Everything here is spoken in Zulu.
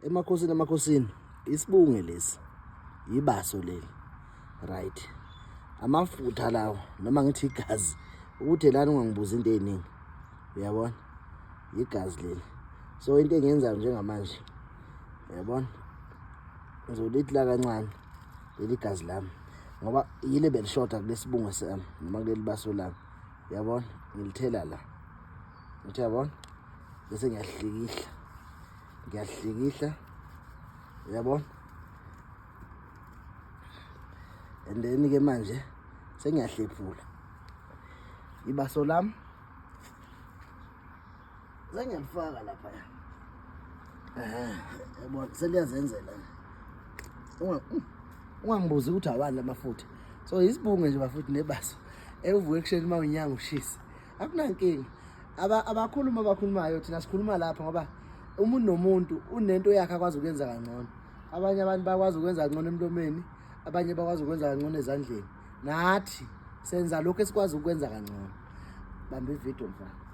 Emakhosini emakhosini isibunge lesi yibaso leli right amafutha lawo noma ngithi igazi ukuthi lana ungangibuzi into eziningi uyabona igazi leli so into engiyenzayo njengamanje uyabona ngizolithi la kancane leli gazi lami ngoba yile belishoda kulesibunge sami noma kuleli baso lami uyabona ngilithela la ngithi yabona bese ngiyahlikihla ngiyahlikihla uyabona and then ke manje sengiyahlephula ibaso lami sengiyalifaka lapha eh yabona seliyazenzela ungangibuzi ukuthi awani lamafutha so isibunge nje bafuthi nebaso evuka ekuseni uma unyanga ushisa akunankinga abakhuluma abakhulumayo thina sikhuluma lapha ngoba umuntu nomuntu unento yakhe akwazi ukuyenza kangcono abanye abantu bakwazi ukwenza kangcono emlomeni abanye bakwazi ukwenza kangcono ezandleni nathi senza lokhu esikwazi ukwenza kangcono bamba ividiyo mfana.